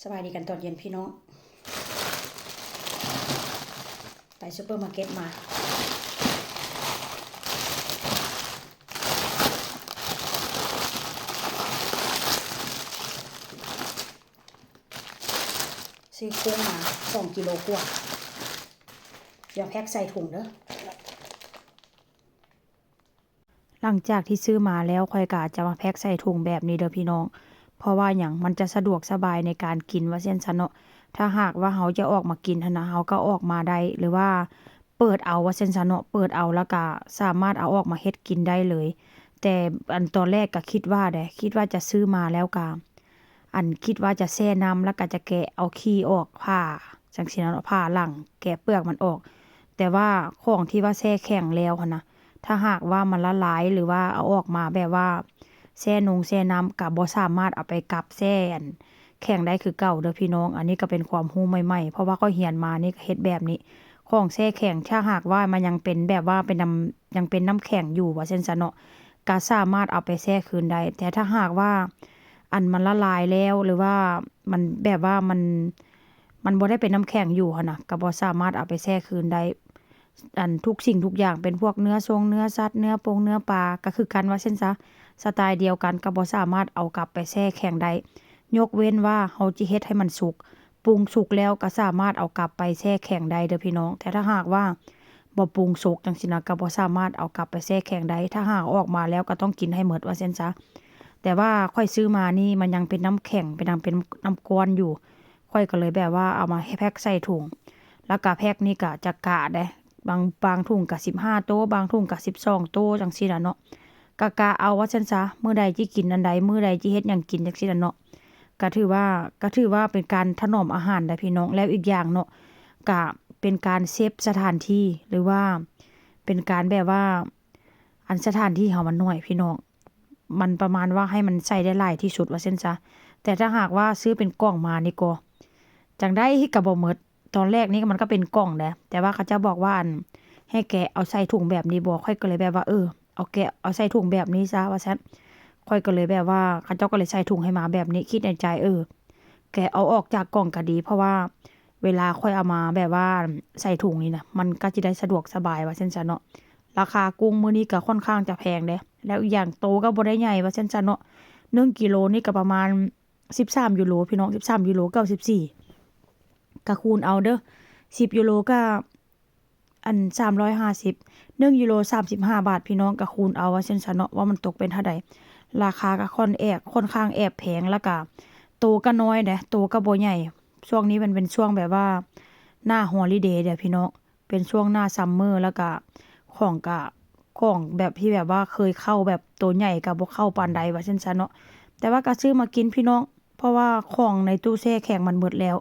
ສະບາຍດີກັນຕອນເຢັນພີ່ນ້ອງ ໄປຊຸບເປີມາເກັດມາ ຊື້ກຸ້ງມາສອງກິໂລກວ່າ ດຽວແພັກໃສ່ຖົງເດີ້. ຫຼັງຈາກທີ່ຊື້ມາແລ້ວ ຂ້ອຍກໍຈະມາແພັກໃສ່ຖົງແບບນີ້ເດີ້ພີ່ນ້ອງ ເພາະວ່າຫຍັງ ມັນຈະສະດວກສະບາຍໃນການກິນວ່າຊັ້ນຊະເນາະ. ຖ້າຫາກວ່າເຮົາຈະອອກມາກິນຫັ້ນນະ ເຮົາກໍອອກມາໄດ້ ຫຼືວ່າເປີດເອົາວ່າຊັ້ນຊະເນາະ ເປີດເອົາແລ້ວກໍສາມາດເອົາອອກມາເຮັດກິນໄດ້ເລີຍ. ແຕ່ອັນຕອນແລກກໍຄິດວ່າໃດ ຄິດວ່າຈະຊື້ມາແລ້ວກໍ ອັນຄິດວ່າຈະແຊ່ນ້ຳ ແລ້ວກໍຈະແກະເອົາຂີ້ອອກ ຜ່າ ຈັ່ງຊີ້ນະເນາະ ຜ່າຫຼັງ ແກະເປືອກມັນອອກ. ແຕ່ວ່າຂອງທີ່ວ່າແຊ່ແຂງແລ້ວຫັ້ນນະ ຖ້າຫາກວ່າມັນລະລາຍ ຫຼືວ່າເອົາອອກມາແບບວ່າແຊ່ນົງແຊ່ນ້ຳ ກໍບໍ່ສາມາດເອົາໄປກັບແຊ່ອັນແຂງໄດ້ຄືເກົ່າເດີ້ພີ່ນ້ອງ. ອັນນີ້ກໍເປັນຄວາມຮູ້ໃໝ່ໆ ເພາະວ່າຂ້ອຍຮຽນມານີ້ກໍເຮັດແບບນີ້. ຂອງແຊ່ແຂງ ຖ້າຫາກວ່າມັນຍັງເປັນແບບວ່າເປັນນ້ຳ ຍັງເປັນນ້ຳແຂງຢູ່ວ່າຊັ້ນຊະເນາະ ກໍສາມາດເອົາໄປແຊ່ຄືນໄດ້. ແຕ່ຖ້າຫາກວ່າ ອັນມັນລະລາຍແລ້ວ ຫຼືວ່າມັນແບບວ່າມັນ ມັນບໍ່ໄດ້ເປັນນ້ຳແຂງຢູ່ຫັ້ນນະ ກໍບໍ່ສາມາດເອົາໄປແຊ່ຄືນໄດ້. ອັນທຸກສິ່ງທຸກຢ່າງ ເປັນພວກເນື້ອຊົງເນື້ອສັດ ເນື້ອປົງເນື້ອປາ ກໍຄືກັນວ່າຊັ້ນຊະ ສະໄຕດຽວກັນ ກໍບໍ່ສາມາດເອົາກັບໄປແຊ່ແຂງໄດ້ ຍົກເວັ້ນວ່າເຮົາຈະເຮັດໃຫ້ມັນສຸກ ປຸງສຸກແລ້ວກໍສາມາດເອົາກັບໄປແຊ່ແຂງໄດ້ເດີ້ພີ່ນ້ອງ. ແຕ່ຖ້າຫາກວ່າບໍ່ປຸງສຸກຈັ່ງຊີ້ນະ ກໍບໍ່ສາມາດເອົາກັບໄປແຊ່ແຂງໄດ້. ຖ້າຫາກເອົາອອກມາແລ້ວກໍຕ້ອງກິນໃຫ້ໝົດວ່າຊັ້ນຊະ. ແຕ່ວ່າຂ້ອຍຊື້ມານີ້ມັນຍັງເປັນນ້ຳແຂງ ເປັນ ຍັງເປັນນ້ຳກ້ອນຢູ່ ຂ້ອຍກໍເລີຍແບບວ່າເອົາມາແພັກໃສ່ຖົງ ແລ້ວກໍແພັກນີ້ກໍຈະກະເດ້ ບາງ ບາງຖົງກໍສິບຫ້າໂຕ ບາງຖົງກໍສິບສອງໂຕ ຈັ່ງຊີ້ລະເນາະ. ກະ ກະເອົາວ່າຊັ້ນຊະ ມື້ໃດຊິກິນອັນໃດ ມື້ໃດຊິເຮັດຫຍັງກິນ ຈັ່ງຊີ້ລະເນາະ. ກະຖືວ່າ ກະຖືວ່າເປັນການຖະໜອມອາຫານໄດ໋ພີ່ນ້ອງ. ແລ້ວອີກຢ່າງເນາະ ກະເປັນການເຊບສະຖານທີ່ ຫຼືວ່າເປັນການແບບວ່າ ອັນສະຖານທີ່ເຮົາມັນໜ້ອຍພີ່ນ້ອງ ມັນປະມານວ່າໃຫ້ມັນໃສ່ໄດ້ຫຼາຍທີ່ສຸດວ່າຊັ້ນຊະ. ແຕ່ຖ້າຫາກວ່າຊື້ເປັນກ່ອງມານີ້ກໍ ຈັ່ງໃດກະບໍ່ໝົດ. ຕອນແລກນີ້ມັນກໍເປັນກ່ອງແຫຼະ ແຕ່ວ່າເຂົາເຈົ້າບອກວ່າ ອັນ ໃຫ້ແກະເອົາໃສ່ຖົງແບບນີ້ບໍ ຂ້ອຍກໍເລີຍແບບວ່າ ເອີ ເອົາແກະເອົາໃສ່ຖົງແບບນີ້ຊະວ່າຊັ້ນ. ຂ້ອຍກໍເລີຍແບບວ່າ ເຂົາເຈົ້າກໍເລີຍໃສ່ຖົງໃຫ້ມາແບບນີ້ ຄິດໃນໃຈ ເອີ ແກະເອົາອອກຈາກກ່ອງກໍດີ ເພາະວ່າເວລາຂ້ອຍເອົາມາແບບວ່າໃສ່ຖົງນີ້ນະ ມັນກໍຊິໄດ້ສະດວກສະບາຍວ່າຊັ້ນຊະເນາະ. ລາຄາກຸ້ງມື້ນີ້ກໍຂ້ອນຂ້າງຈະແພງເດ້ ແລ້ວອີກຢ່າງໂຕກໍບໍ່ໄດ້ໃຫຍ່ວ່າຊັ້ນຊະເນາະ. ໜຶ່ງກິໂລນີ້ກໍປະມານ ສິບສາມຢູໂຣພີ່ນ້ອງ ສິບສາມຢູໂຣ ເກົ້າສິບສີ່ ກະຄູນເອົາເດີ້ ສິບຢູໂຣກະ ອັນ ສາມຮ້ອຍຫ້າສິບ ໜຶ່ງຢູໂຣ ສາມສິບຫ້າບາດພີ່ນ້ອງ ກະຄູນເອົາວ່າຊັ້ນຊະເນາະ ວ່າມັນຕົກເປັນເທົ່າໃດ. ລາຄາກະຂ້ອນແອບ ຂ້ອນຂ້າງແອບແພງ ແລ້ວກະໂຕກະນ້ອຍເດ້ ໂຕກະບໍ່ໃຫຍ່. ຊ່ວງນີ້ມັນເປັນຊ່ວງແບບວ່າໜ້າຮອລິເດເດ້ພີ່ນ້ອງ ເປັນຊ່ວງໜ້າຊັມເມີ ແລ້ວກະຂອງກະ ຂອງແບບທີ່ແບບວ່າເຄີຍເຂົ້າແບບໂຕໃຫຍ່ກະບໍ່ເຂົ້າປານໃດວ່າຊັ້ນຊະເນາະ. ແຕ່ວ່າກະຊື້ມາກິນພີ່ນ້ອງ ເພາະວ່າຂອງໃນຕູ້ແຊ່ແຂງມັນໝົດແລ້ວ